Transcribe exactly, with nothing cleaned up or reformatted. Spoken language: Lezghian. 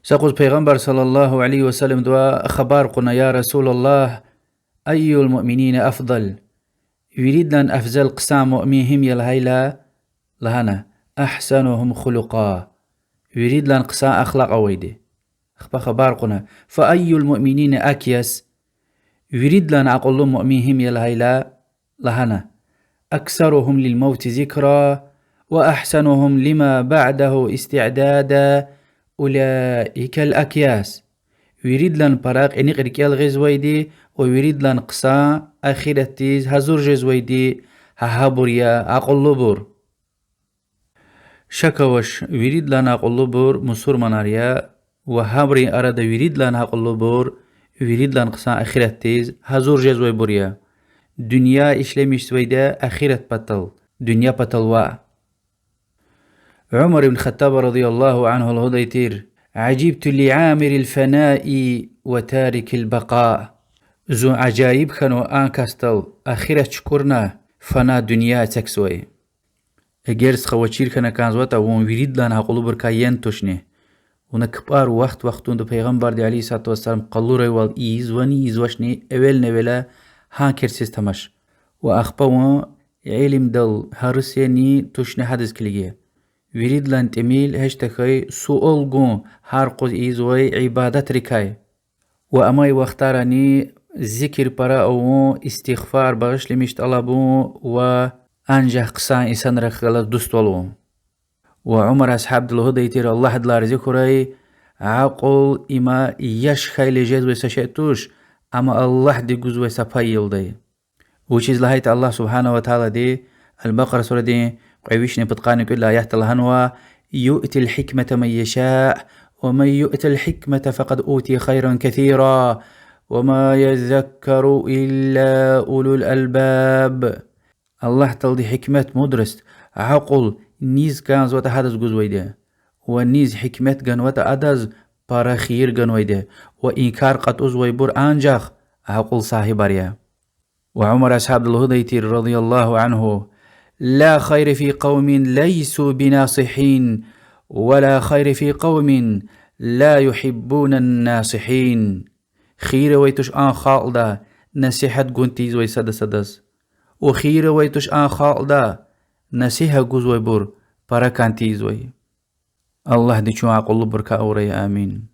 Са юкъуз Пайгъамбар صلى الله عليه وسلمдивай хабар кьуна: يا رسول الله، أي المؤمنين أفضل؟ Виридалай афзал хъсан муъмин гьим я лагьайла, лагьана: أحسنهم خلقا. Виридалай хъсан ахлакь авайди. Ахпа хабар кьуна: فأي المؤمنين أكيس؟ Виридалай акьуллу муъмин гьим я лагьайла, лагьана: أكثرهم للموت ذكرا، وأحسنهم لما بعده استعدادا، أولئك الأكياس. Виридалай пара кьиникь рикӀел гъизвайди ва виридалай хъсан ахиратдиз гьазур жезвайди гьа гьабур я акьуллубур. Шак авач, виридалай акьуллубур мусурманар я, ва гьабурун арада виридалай акьуллубур виридалай хъсан ахиратдиз гьазур жезвайбур я. Дуьнья ишлемишзавайди я ахират патал, дуьнья патал ваъ. Умар ибн Хаттаба رضي الله عنه лугьудай тир: عجبت لعامر الفناء وتارك البقاء. Зун ажаиб хьанва а касдал, ахират чукӀурна, фана дуьнья эцигзавай. Эгер стха ваз чир хьана кӀанзаватӀа, вун виридалай акьуллубурукай яни тушни. Вуна кпӀар вахт-вахтунда Пайгъамбарди عليه الصلاة والسلام къалурайвал ийизвани, ийизвачни, эвелни-эвела гьа кесибриз тамаш. Ва ахпа вун илимдал гьарис яни тушни гьадаз килиг. Виридалай тӀимил, гьич тахьай суал гун гьар юкъуз ийизвай ибадатрикай. Ва амай вахтарани зикир пара авун, истигъфар, багъишламиш тӀалабун ва анжах хъсан инсанрихъ галаз дуствал авун. Ва Умар асгьабди лугьудай тир, Аллагь адалай рази хьурай: акьул им яш хьайила жезвай са шей туш, амма Аллагьди гузвай са пай я лугьудай. Вучиз лагьайтӀа Аллагь سبحانه وتعالىди Аль-Бакъара сурадин кьве вишни пудкъанни кӀуьд лагьай аятда лагьанва: يؤتي الحكمة من يشاء، ومن يؤت الحكمة فقد أوتي خيرا كثيرا، وما يذكر إلا أولو الألباب. Аллагь Таалади гьикмет, мудрость, акьул низ кӀанзаватӀа гьадаз гузвайди я. Ва низ гьикмет ганватӀа адаз пара хийир ганвайди я. Ва и кар кьатӀузвайбур анжах акьул сагьибар я. Ва Умар асгьабди лугьудай тир رضي الله عنه: لا خير في قوم ليسوا بناصحين، ولا خير في قوم لا يحبون الناصحين. Хийир авай туш а халкьда насигьат гун тийизвай сада садаз. Ва хийир авай туш а халкьда насигьат гузвайбур пара кӀан тийизвай. Аллагьди чун акьуллубурукай авурай, амин.